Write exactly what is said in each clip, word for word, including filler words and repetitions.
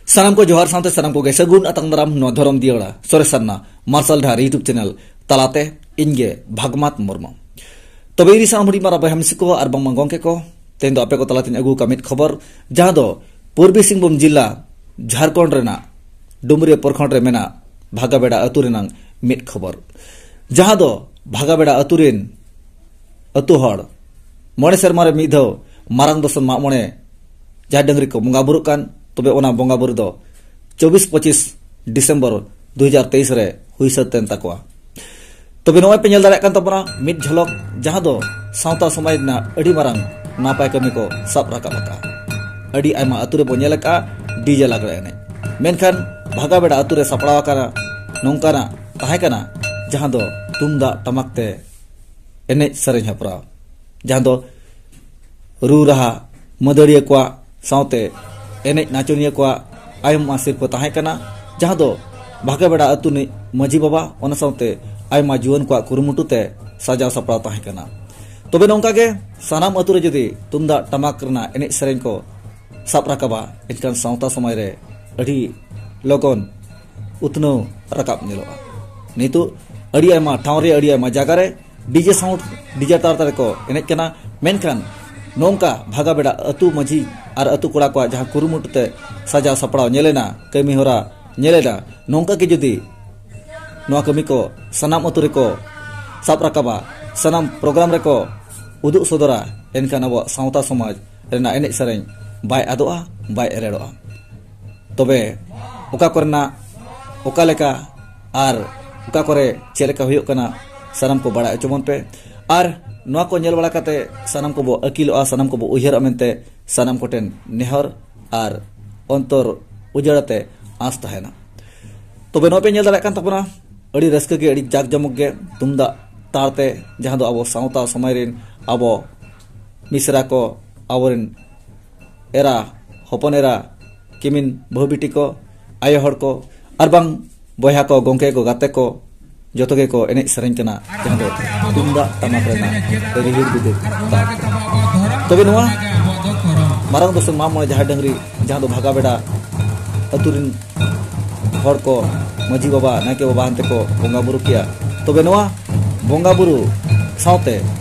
ᱥᱟᱱᱟᱢ ᱠᱚ ᱡᱚᱦᱟᱨ ᱥᱟᱶᱛᱮ ᱥᱟᱱᱟᱢ ᱠᱚᱜᱮ ᱥᱟᱹᱜᱩᱱ ᱟᱛᱟᱝ ᱫᱟᱨᱟᱢ ᱱᱚᱣᱟ ᱫᱷᱚᱨᱚᱢ ᱫᱤᱭᱟᱹᱲᱟ ᱥᱚᱨᱮᱥ ᱥᱟᱨᱱᱟ ᱢᱟᱨᱥᱟᱞ ᱰᱟᱦᱟᱨ YouTube ᱪᱮᱱᱮᱞ ᱛᱟᱞᱟᱛᱮ᱾ ᱤᱧ ᱜᱮ ᱵᱷᱟᱜᱽᱢᱟᱛ ᱢᱩᱨᱢᱩ᱾ ᱛᱚᱵᱮ ᱤᱨᱤ ᱥᱟᱶ ᱦᱩᱰᱤᱧ ᱢᱟᱨᱟᱝ ᱵᱚᱭᱦᱟ ᱢᱤᱥᱤ ᱠᱚ ᱟᱨ ᱵᱟᱝᱢᱟ ᱜᱚᱢᱠᱮ ᱠᱚ, ᱛᱮᱦᱮᱧ ᱫᱚ ᱟᱯᱮ ᱠᱚ ᱛᱟᱞᱟᱛᱮᱧ ᱟᱹᱜᱩ ᱟᱠᱟᱫ ᱢᱤᱫ ᱠᱷᱚᱵᱚᱨ, ᱡᱟᱦᱟᱸ ᱫᱚ ᱯᱩᱨᱵᱤ ᱥᱤᱝᱵᱷᱩᱢ ᱡᱤᱞᱟ ᱡᱷᱟᱲᱠᱷᱚᱸᱰ ᱨᱮᱱᱟᱜ ᱰᱩᱢᱨᱤᱭᱟᱹ ᱯᱨᱚᱠᱷᱚᱸᱰ ᱨᱮ ᱢᱮᱱᱟᱜ ᱵᱷᱟᱜᱟᱵᱮᱲᱟ ᱟᱹᱛᱩ ᱨᱮᱱᱟᱜ ᱢᱤᱫ ᱠᱷᱚᱵᱚᱨ, ᱡᱟᱦᱟᱸ ᱫᱚ ᱵᱷᱟᱜᱟᱵᱮᱲᱟ ᱟᱹᱛᱩ ᱨᱮᱱ ᱟᱹᱛᱩ ᱦᱚᱲ ᱢᱚᱬᱮ ᱥᱮᱨᱢᱟ ᱨᱮ ᱢᱤᱫ ᱫᱷᱟᱣ ᱢᱟᱨᱟᱝ ᱫᱚᱥᱚᱱ ᱢᱟᱜ ᱢᱚᱬᱮ ᱡᱟᱦᱮᱨ ᱰᱟᱹᱝᱨᱤ ᱠᱚ ᱵᱚᱸᱜᱟ ᱵᱩᱨᱩᱜ ᱠᱟᱱ, ᱛᱚᱵᱮ ᱚᱱᱟ ᱵᱚᱸᱜᱟ ᱵᱩᱨᱩ ᱫᱚ ᱪᱚᱵᱵᱤᱥ ᱯᱚᱸᱪᱤᱥ ᱰᱤᱥᱮᱢᱵᱚᱨ ᱫᱩ ᱦᱟᱡᱟᱨ ᱛᱮᱭᱤᱥ ᱨᱮ ᱦᱩᱭ ᱥᱟᱹᱛ ᱮᱱ ᱛᱟᱠᱚᱣᱟ᱾ ᱛᱚᱵᱮ ᱱᱚᱜᱼᱚᱭ ᱯᱮ ᱧᱮᱞ ᱫᱟᱲᱮᱭᱟᱜ ᱠᱟᱱ ᱛᱟᱵᱚᱱᱟ ᱢᱤᱫ ᱡᱷᱚᱞᱚᱠ, ᱡᱟᱦᱟᱸ ᱫᱚ ᱥᱟᱶᱛᱟ ᱥᱚᱢᱟᱡᱽ ᱨᱮᱱᱟᱜ ᱟᱹᱰᱤ ᱢᱟᱨᱟᱝ ᱱᱟᱯᱟᱭ ᱠᱟᱹᱢᱤ ᱠᱚ ᱥᱟᱵ ᱨᱟᱠᱟᱵ ᱟᱠᱟᱫᱼᱟ᱾ ᱟᱹᱰᱤ ᱟᱭᱢᱟ ᱟᱹᱛᱩ ᱨᱮᱵᱚᱱ ᱧᱮᱞ ᱟᱠᱟᱫᱼᱟ ᱰᱤᱡᱮ ᱞᱟᱜᱽᱲᱮ ᱮᱱᱮᱡ, ᱢᱮᱱᱠᱷᱟᱱ ᱵᱷᱟᱜᱟᱵᱮᱲᱟ ᱟᱹᱛᱩ ᱨᱮ ᱥᱟᱯᱲᱟᱣ ᱟᱠᱟᱱᱟ ᱱᱚᱝᱠᱟᱱᱟᱜ ᱛᱟᱦᱮᱸ ᱠᱟᱱᱟ, ᱡᱟᱦᱟᱸ ᱫᱚ ᱛᱩᱢᱫᱟᱜ ᱴᱟᱢᱟᱠ ᱛᱮ ᱮᱱᱮᱡ ᱥᱮᱨᱮᱧ ᱦᱮᱯᱨᱟᱣ, ᱡᱟᱦᱟᱸ ᱫᱚ ᱨᱩ ᱨᱟᱦᱟ ᱢᱟᱹᱫᱟᱹᱲᱤᱭᱟᱹ ᱠᱚᱣᱟᱜ ᱥᱟᱶᱛᱮ ᱮᱱᱮᱡ ᱱᱟᱪᱚᱱᱤᱭᱟᱹ ᱠᱚᱣᱟᱜ ᱟᱭᱢᱟ ᱥᱤᱨᱯᱟᱹ ᱛᱟᱦᱮᱸ ᱠᱟᱱᱟ, ᱡᱟᱦᱟᱸ ᱫᱚ ᱵᱷᱟᱜᱟᱵᱮᱲᱟ ᱟᱹᱛᱩ ᱨᱤᱱᱤᱡ ᱢᱟᱹᱡᱷᱤ ᱵᱟᱵᱟ, ᱚᱱᱟ ᱥᱟᱶᱛᱮ ᱟᱭᱢᱟ ᱡᱩᱣᱟᱹᱱ ᱠᱚᱣᱟᱜ ᱠᱩᱨᱩᱢᱩᱴᱩ ᱛᱮ ᱥᱟᱡᱟᱣ ᱥᱟᱯᱲᱟᱣ ᱛᱟᱦᱮᱸ ᱠᱟᱱᱟ᱾ ᱛᱚᱵᱮ ᱱᱚᱝᱠᱟ ᱜᱮ ᱥᱟᱱᱟᱢ ᱟᱹᱛᱩ ᱨᱮ ᱡᱩᱫᱤ ᱛᱩᱢᱫᱟᱜ ᱴᱟᱢᱟᱠ ᱨᱮᱱᱟᱜ ᱮᱱᱮᱡ ᱥᱮᱨᱮᱧ ᱠᱚ ᱥᱟᱵ ᱨᱟᱠᱟᱵᱟ, ᱮᱱᱠᱷᱟᱱ ᱥᱟᱶᱛᱟ ᱥᱚᱢᱟᱡᱽ ᱨᱮ ᱟᱹᱰᱤ ᱞᱚᱜᱚᱱ ᱩᱛᱱᱟᱹᱣ ᱨᱟᱠᱟᱵ ᱧᱮᱞᱚᱜᱼᱟ᱾ ᱱᱤᱛᱚᱜ ᱟᱹᱰᱤ ᱟᱭᱢᱟ ᱴᱷᱟᱶ ᱨᱮ, ᱟᱹᱰᱤ ᱟᱭᱢᱟ ᱡᱟᱭᱜᱟ ᱨᱮ ᱰᱤᱡᱮ ᱥᱟᱣᱩᱱᱰ, ᱰᱤᱡᱮ ᱛᱟᱨ ᱛᱟᱨᱮ ᱠᱚ ᱮᱱᱮᱡ ᱠᱟᱱᱟ, ᱢᱮᱱᱠᱷᱟᱱ ᱱᱚᱝᱠᱟ ᱵᱷᱟᱜᱟᱵᱮᱲᱟ ᱟᱹᱛᱩ ᱢᱟᱹᱡᱷᱤ ᱟᱨ ᱟᱹᱛᱩ ᱠᱚᱲᱟ ᱠᱚᱣᱟᱜ ᱡᱟᱦᱟᱸ ᱠᱩᱨᱩᱢᱩᱴᱩ ᱛᱮ ᱥᱟᱡᱟᱣ ᱥᱟᱯᱲᱟᱣ ᱧᱮᱞᱮᱱᱟ, ᱠᱟᱹᱢᱤ ᱦᱚᱨᱟ ᱧᱮᱞᱮᱱᱟ, ᱱᱚᱝᱠᱟ ᱜᱮ ᱡᱩᱫᱤ ᱱᱚᱣᱟ ᱠᱟᱹᱢᱤ ᱠᱚ ᱥᱟᱱᱟᱢ ᱟᱹᱛᱩ ᱨᱮᱠᱚ ᱥᱟᱵ ᱨᱟᱠᱟᱵᱟ, ᱥᱟᱱᱟᱢ ᱯᱨᱳᱜᱨᱟᱢ ᱨᱮᱠᱚ ᱩᱫᱩᱜ ᱥᱚᱫᱚᱨᱟ, ᱮᱱᱠᱷᱟᱱ ᱟᱵᱚᱣᱟᱜ ᱥᱟᱶᱛᱟ ᱥᱚᱢᱟᱡᱽ ᱨᱮᱱᱟᱜ ᱮᱱᱮᱡ ᱥᱮᱨᱮᱧ ᱵᱟᱭ ᱟᱫᱚᱜᱼᱟ, ᱵᱟᱭ ᱮᱨᱮᱲᱚᱜᱼᱟ᱾ ᱛᱚᱵᱮ ᱚᱠᱟ ᱠᱚᱨᱮᱱᱟᱜ ᱚᱠᱟ ᱞᱮᱠᱟ ᱟᱨ ᱚᱠᱟ ᱠᱚᱨᱮ ᱪᱮᱫ ᱞᱮᱠᱟ ᱦᱩᱭᱩᱜ ᱠᱟᱱᱟ, ᱥᱟᱱᱟᱢ ᱠᱚ ᱵᱟᱲᱟᱭ ᱦᱚᱪᱚ ᱵᱚᱱ ᱯᱮ᱾ ᱟᱨ ᱱᱚᱣᱟ ᱠᱚ ᱧᱮᱞ ᱵᱟᱲᱟ ᱠᱟᱛᱮ ᱥᱟᱱᱟᱢ ᱠᱚᱵᱚ ᱟᱹᱠᱤᱞᱚᱜᱼᱟ, ᱥᱟᱱᱟᱢ ᱠᱚᱵᱚ ᱩᱭᱦᱟᱹᱨᱚᱜᱼᱟ ᱢᱮᱱᱛᱮ ᱥᱟᱱᱟᱢ ᱠᱚᱴᱷᱮᱱ ᱱᱮᱦᱚᱨ ᱟᱨ ᱚᱱᱛᱚᱨ ᱩᱡᱟᱹᱲ ᱟᱛᱮ ᱟᱸᱥ ᱛᱟᱦᱮᱱᱟ᱾ ᱛᱚᱵᱮ ᱱᱚᱣᱟ ᱯᱮ ᱧᱮᱞ ᱫᱟᱲᱮᱭᱟᱜ ᱠᱟᱱ ᱛᱟᱵᱚᱱᱟ, ᱟᱹᱰᱤ ᱨᱟᱹᱥᱠᱟᱹ ᱜᱮ, ᱟᱹᱰᱤ ᱡᱟᱠ ᱡᱚᱢᱚᱠ ᱜᱮ ᱛᱩᱢᱫᱟᱜ ᱛᱟᱲ ᱛᱮ, ᱡᱟᱦᱟᱸ ᱫᱚ ᱟᱵᱚ ᱥᱟᱶᱛᱟ ᱥᱚᱢᱟᱡᱽ ᱨᱮᱱ ᱟᱵᱚ ᱢᱤᱥᱨᱟ ᱠᱚ, ᱟᱵᱚᱨᱮᱱ ᱮᱨᱟ, ᱦᱚᱯᱚᱱ ᱮᱨᱟ, ᱠᱤᱢᱤᱱ ᱵᱟᱹᱦᱩ ᱵᱤᱴᱤ ᱠᱚ, ᱟᱭᱳ ᱦᱚᱲ ᱠᱚ, ᱟᱨ ᱵᱟᱝ ᱵᱚᱭᱦᱟ ᱠᱚ, ᱜᱚᱢᱠᱮ ᱠᱚ, ᱜᱟᱛᱮ ᱠᱚ, ᱡᱚᱛᱚ ᱜᱮᱠᱚ ᱮᱱᱮᱡ ᱥᱮᱨᱮᱧ ᱠᱟᱱᱟ, ᱡᱟᱦᱟᱸ ᱫᱚ ᱛᱩᱢᱫᱟᱜ ᱴᱟᱢᱟᱠ ᱨᱮᱱᱟᱜ ᱨᱤᱦᱤᱲ ᱵᱤᱫᱤᱲ ᱛᱟᱲ᱾ ᱛᱚᱵᱮ ᱱᱚᱣᱟ ᱢᱟᱨᱟᱝ ᱫᱚᱥᱚᱱ ᱢᱟᱜ ᱢᱚᱬᱮ ᱡᱟᱦᱮᱨ ᱰᱟᱹᱝᱨᱤ, ᱡᱟᱦᱟᱸ ᱫᱚ ᱵᱷᱟᱜᱟᱵᱮᱲᱟ ᱟᱹᱛᱩ ᱨᱮᱱ ᱦᱚᱲ ᱠᱚ, ᱢᱟᱹᱡᱷᱤ ᱵᱟᱵᱟ, ᱱᱟᱭᱠᱮ ᱵᱟᱵᱟ ᱦᱟᱱᱛᱮ ᱠᱚ ᱵᱚᱸᱜᱟ ᱵᱩᱨᱩ ᱠᱮᱜᱼᱟ᱾ ᱛᱚᱵᱮ ᱱᱚᱣᱟ ᱵᱚᱸᱜᱟ ᱵᱩᱨᱩ ᱥᱟᱶᱛᱮ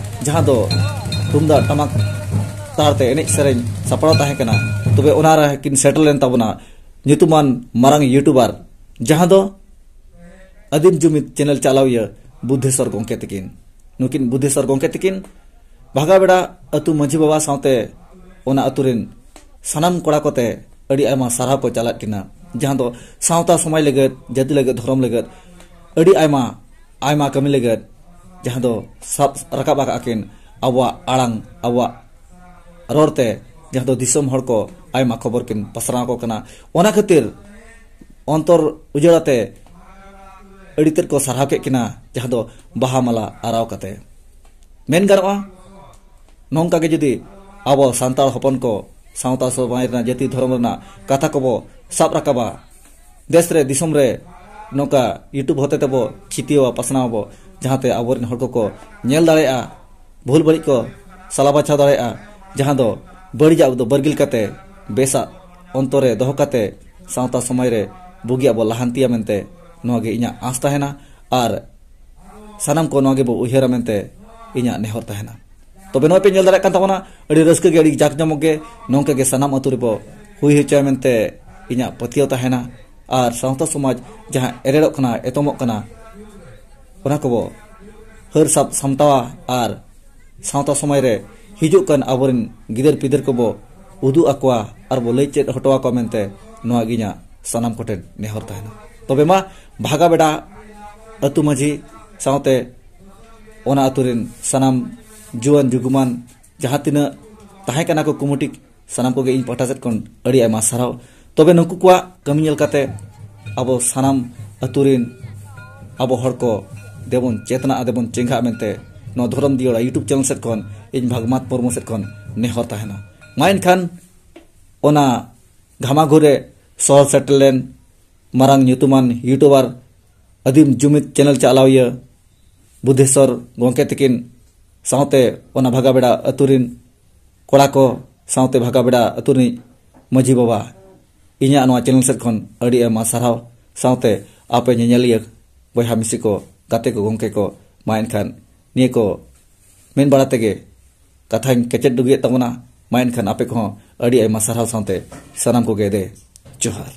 ᱡᱟᱦᱟᱸ ᱫᱚ ᱛᱩᱢᱫᱟᱜ ᱴᱟᱢᱟᱠ ᱛᱟᱨᱛᱮ ᱮᱱᱮᱡ ᱥᱮᱨᱮᱧ ᱥᱟᱯᱲᱟᱣ ᱛᱟᱦᱮᱸ ᱠᱟᱱᱟ, ᱛᱚᱵᱮ ᱚᱱᱟ ᱨᱮ ᱠᱤᱱ ᱥᱮᱴᱮᱨ ᱞᱮᱱ ᱛᱟᱵᱚᱱᱟ ᱧᱩᱛᱩᱢᱟᱱ ᱢᱟᱨᱟᱝ YouTuber, ᱡᱟᱦᱟᱸ ᱫᱚ ᱟᱹᱫᱤᱢ ᱡᱩᱢᱤᱫ ᱪᱮᱱᱮᱞ ᱪᱟᱞᱟᱣᱤᱭᱟᱹ ᱵᱩᱫᱽᱫᱷᱮᱥᱚᱨ ᱜᱚᱢᱠᱮ ᱛᱟᱹᱠᱤᱱ᱾ ᱱᱩᱠᱤᱱ ᱵᱩᱫᱽᱫᱷᱮᱥᱚᱨ ᱜᱚᱢᱠᱮ ᱛᱟᱹᱠᱤᱱ ᱵᱷᱟᱜᱟ ᱵᱮᱲᱟ ᱟᱹᱛᱩ ᱢᱟᱹᱡᱷᱤ ᱵᱟᱵᱟ ᱥᱟᱶᱛᱮ ᱚᱱᱟ ᱟᱹᱛᱩ ᱨᱮᱱ ᱥᱟᱱᱟᱢ ᱠᱚᱲᱟ ᱠᱚᱛᱮ ᱟᱹᱰᱤ ᱟᱭᱢᱟ ᱥᱟᱨᱦᱟᱣ ᱠᱚ ᱪᱟᱞᱟᱫ ᱠᱤᱱᱟ, ᱡᱟᱦᱟᱸ ᱫᱚ ᱥᱟᱶᱛᱟ ᱥᱚᱢᱟᱡᱽ ᱞᱟᱹᱜᱤᱫ, ᱡᱟᱹᱛᱤ ᱞᱟᱹᱜᱤᱫ, ᱫᱷᱚᱨᱚᱢ ᱞᱟᱹᱜᱤᱫ ᱟᱹᱰᱤ ᱟᱭᱢᱟ, ᱟᱭᱢᱟ ᱠᱟᱹᱢᱤ ᱞᱟᱹᱜᱤᱫ, ᱡᱟᱦᱟᱸ ᱫᱚ ᱥᱟᱵ ᱨᱟᱠᱟᱵ ᱟᱠᱟᱫ ᱠᱤᱱ ᱟᱵᱚᱣᱟᱜ ᱟᱲᱟᱝ, ᱟᱵᱚᱣᱟᱜ ᱨᱚᱲ ᱛᱮ, ᱡᱟᱦᱟᱸ ᱫᱚ ᱫᱤᱥᱚᱢ ᱦᱚᱲ ᱠᱚ ᱟᱭᱢᱟ ᱠᱷᱚᱵᱚᱨ ᱠᱤᱱ ᱯᱟᱥᱱᱟᱣ ᱟᱠᱚ ᱠᱟᱱᱟ᱾ ᱚᱱᱟ ᱠᱷᱟᱹᱛᱤᱨ ᱚᱱᱛᱚᱨ ᱩᱡᱟᱹᱲ ᱟᱛᱮ ᱟᱹᱰᱤ ᱛᱮᱫ ᱠᱚ ᱥᱟᱨᱦᱟᱣ ᱠᱮᱫ ᱠᱤᱱᱟ, ᱡᱟᱦᱟᱸ ᱫᱚ ᱵᱟᱦᱟ ᱢᱟᱞᱟ ᱟᱨᱟᱣ ᱠᱟᱛᱮ᱾ ᱢᱮᱱ ᱜᱟᱱᱚᱜᱼᱟ, ᱱᱚᱝᱠᱟ ᱜᱮ ᱡᱩᱫᱤ ᱟᱵᱚ ᱥᱟᱱᱛᱟᱲ ᱦᱚᱯᱚᱱ ᱠᱚ ᱥᱟᱶᱛᱟ ᱥᱚᱢᱟᱡᱽ ᱨᱮᱱᱟᱜ, ᱡᱟᱹᱛᱤ ᱫᱷᱚᱨᱚᱢ ᱨᱮᱱᱟᱜ ᱠᱟᱛᱷᱟ ᱠᱚᱵᱚ ᱥᱟᱵ ᱨᱟᱠᱟᱵᱟ, ᱫᱮᱥ ᱨᱮ ᱫᱤᱥᱚᱢ ᱨᱮ ᱱᱚᱝᱠᱟ YouTube ᱦᱚᱛᱮ ᱛᱮᱵᱚ ᱪᱷᱤᱛᱤᱭᱟᱹᱣᱟ, ᱯᱟᱥᱱᱟᱣ ᱟᱵᱚ, ᱡᱟᱦᱟᱸᱛᱮ ᱟᱵᱚᱨᱮᱱ ᱦᱚᱲ ᱠᱚᱠᱚ ᱧᱮᱞ ᱫᱟᱲᱮᱭᱟᱜᱼᱟ, ᱵᱷᱩᱞ ᱵᱟᱹᱲᱤᱡ ᱠᱚ ᱥᱟᱞᱟ ᱵᱟᱪᱷᱟᱣ ᱫᱟᱲᱮᱭᱟᱜᱼᱟ, ᱡᱟᱦᱟᱸ ᱫᱚ ᱵᱟᱹᱲᱤᱡᱟᱜ ᱫᱚ ᱵᱟᱹᱨᱜᱤᱞ ᱠᱟᱛᱮ ᱵᱮᱥᱟᱜ ᱚᱱᱛᱚᱨ ᱨᱮ ᱫᱚᱦᱚ ᱠᱟᱛᱮ ᱥᱟᱶᱛᱟ ᱥᱚᱢᱟᱡᱽ ᱨᱮ ᱵᱩᱜᱤᱭᱟᱜ ᱵᱚ ᱞᱟᱦᱟᱱᱛᱤᱭᱟ ᱢᱮᱱᱛᱮ ᱱᱚᱣᱟ ᱜᱮ ᱤᱧᱟᱹᱜ ᱟᱸᱥ ᱛᱟᱦᱮᱱᱟ᱾ ᱟᱨ ᱥᱟᱱᱟᱢ ᱠᱚ ᱱᱚᱣᱟ ᱜᱮᱵᱚ ᱩᱭᱦᱟᱹᱨᱟ ᱢᱮᱱᱛᱮ ᱤᱧᱟᱹᱜ ᱱᱮᱦᱚᱨ ᱛᱟᱦᱮᱱᱟ᱾ ᱛᱚᱵᱮ ᱱᱚᱜᱼᱚᱭ ᱯᱮ ᱧᱮᱞ ᱫᱟᱲᱮᱭᱟᱜ ᱠᱟᱱ ᱛᱟᱵᱚᱱᱟ, ᱟᱹᱰᱤ ᱨᱟᱹᱥᱠᱟᱹ ᱜᱮ, ᱟᱹᱰᱤ ᱡᱟᱠ ᱡᱚᱢᱚᱠ ᱜᱮ ᱱᱚᱝᱠᱟ ᱜᱮ ᱥᱟᱱᱟᱢ ᱟᱹᱛᱩ ᱨᱮᱵᱚ ᱦᱩᱭ ᱦᱚᱪᱚᱭᱟ ᱢᱮᱱᱛᱮ ᱤᱧᱟᱹᱜ ᱯᱟᱹᱛᱭᱟᱹᱣ ᱛᱟᱦᱮᱱᱟ᱾ ᱟᱨ ᱥᱟᱶᱛᱟ ᱥᱚᱢᱟᱡᱽ ᱡᱟᱦᱟᱸ ᱮᱨᱮᱲᱚᱜ ᱠᱟᱱᱟ, ᱮᱛᱚᱢᱚᱜ ᱠᱟᱱᱟ, ᱚᱱᱟ ᱠᱚᱵᱚ ᱦᱟᱹᱨ ᱥᱟᱵ ᱥᱟᱢᱴᱟᱣᱟ ᱟᱨ ᱥᱟᱶᱛᱟ ᱥᱚᱢᱟᱡᱽ ᱨᱮ ᱦᱤᱡᱩᱜ ᱠᱟᱱ ᱟᱵᱚᱨᱮᱱ ᱜᱤᱫᱟᱹᱨ ᱯᱤᱫᱟᱹᱨ ᱠᱚᱵᱚ ᱩᱫᱩᱜ ᱟᱠᱚᱣᱟ ᱟᱨ ᱵᱚ ᱞᱟᱹᱭ ᱪᱮᱫ ᱦᱚᱴᱚ ᱟᱠᱚᱣᱟ ᱢᱮᱱᱛᱮ ᱱᱚᱣᱟ ᱜᱮ ᱤᱧᱟᱹᱜ ᱥᱟᱱᱟᱢ ᱠᱚᱴᱷᱮᱱ ᱱᱮᱦᱚᱨ ᱛᱟᱦᱮᱱᱟ᱾ ᱛᱚᱵᱮ ᱢᱟ, ᱵᱷᱟᱜᱟ ᱵᱮᱰᱟ ᱟᱹᱛᱩ ᱢᱟᱹᱡᱷᱤ ᱥᱟᱶᱛᱮ ᱚᱱᱟ ᱟᱹᱛᱩ ᱨᱮᱱ ᱥᱟᱱᱟᱢ ᱡᱩᱣᱟᱹᱱ ᱡᱩᱜᱩᱢᱟᱱ ᱡᱟᱦᱟᱸ ᱛᱤᱱᱟᱹᱜ ᱛᱟᱦᱮᱸ ᱠᱟᱱᱟ ᱠᱚ ᱠᱚᱢᱤᱴᱤ, ᱥᱟᱱᱟᱢ ᱠᱚᱜᱮ ᱤᱧ ᱯᱟᱦᱴᱟ ᱥᱮᱫ ᱠᱷᱚᱱ ᱟᱹᱰᱤ ᱟᱭᱢᱟ ᱥᱟᱨᱦᱟᱣ᱾ ᱛᱚᱵᱮ ᱱᱩᱠᱩ ᱠᱚᱣᱟᱜ ᱠᱟᱹᱢᱤ ᱧᱮᱞ ᱠᱟᱛᱮ ᱟᱵᱚ ᱥᱟᱱᱟᱢ ᱟᱹᱛᱩ ᱨᱮᱱ ᱟᱵᱚ ᱦᱚᱲ ᱠᱚ ᱫᱮᱵᱚᱱ ᱪᱮᱛᱱᱟᱜᱼᱟ, ᱫᱮᱵᱚᱱ ᱪᱮᱸᱜᱷᱟᱜᱼᱟ ᱢᱮᱱᱛᱮ ᱱᱚᱣᱟ ᱫᱷᱚᱨᱚᱢ ᱫᱤᱭᱟᱹᱲᱟ YouTube ᱪᱮᱱᱮᱞ ᱥᱮᱫ ᱠᱷᱚᱱ ᱤᱧ ᱵᱷᱟᱜᱽᱢᱟᱛ ᱢᱩᱨᱢᱩ ᱥᱮᱫ ᱠᱷᱚᱱ ᱱᱮᱦᱚᱨ ᱛᱟᱦᱮᱱᱟ᱾ ᱢᱟ ᱮᱱᱠᱷᱟᱱ ᱚᱱᱟ ᱜᱷᱟᱢᱟᱜᱷᱩᱨ ᱨᱮ ᱥᱚᱦᱚᱨ ᱥᱮᱴᱮᱨ ᱞᱮᱱ ᱢᱟᱨᱟᱝ ᱧᱩᱛᱩᱢᱟᱱ YouTuber ᱟᱹᱫᱤᱢ ᱡᱩᱢᱤᱫ ᱪᱮᱱᱮᱞ ᱪᱟᱞᱟᱣᱤᱭᱟᱹ ᱵᱩᱫᱷᱮᱥᱚᱨ ᱜᱚᱢᱠᱮ ᱛᱟᱹᱠᱤᱱ ᱥᱟᱶᱛᱮ ᱚᱱᱟ ᱵᱷᱟᱜᱟ ᱵᱮᱲᱟ ᱟᱹᱛᱩ ᱨᱤᱱ ᱠᱚᱲᱟ ᱠᱚ ᱥᱟᱶᱛᱮ ᱵᱷᱟᱜᱟ ᱵᱮᱲᱟ ᱟᱹᱛᱩ ᱨᱤᱱᱤᱡ ᱢᱟᱹᱡᱷᱤ ᱵᱟᱵᱟ ᱤᱧᱟᱹᱜ ᱱᱚᱣᱟ ᱪᱮᱱᱮᱞ ᱥᱮᱫ ᱠᱷᱚᱱ ᱟᱹᱰᱤ ᱟᱭᱢᱟ ᱥᱟᱨᱦᱟᱣ᱾ ᱥᱟᱶᱛᱮ ᱟᱯᱮ ᱧᱮᱧᱮᱞᱤᱭᱟᱹ ᱵᱚᱭᱦᱟ ᱢᱤᱥᱤ ᱠᱚ, ᱜᱟᱛᱮ ᱠᱚ, ᱜᱚᱢᱠᱮ ᱠᱚ, ᱢᱟ ᱮᱱᱠᱷᱟᱱ ᱱᱤᱭᱟᱹ ᱠᱚ ᱢᱮᱱ ᱵᱟᱲᱟ ᱛᱮᱜᱮ ᱠᱟᱛᱷᱟᱧ ᱠᱮᱪᱮᱫ ᱰᱩᱜᱤᱭᱮᱫ ᱛᱟᱵᱚᱱᱟ᱾ ᱢᱟ ᱮᱱᱠᱷᱟᱱ ᱟᱯᱮ ᱠᱚᱦᱚᱸ ᱟᱹᱰᱤ ᱟᱭᱢᱟ ᱥᱟᱨᱦᱟᱣ ᱥᱟᱶᱛᱮ ᱥᱟᱱᱟᱢ ᱠᱚᱜᱮ ᱫᱮ ᱡᱚᱦᱟᱨ᱾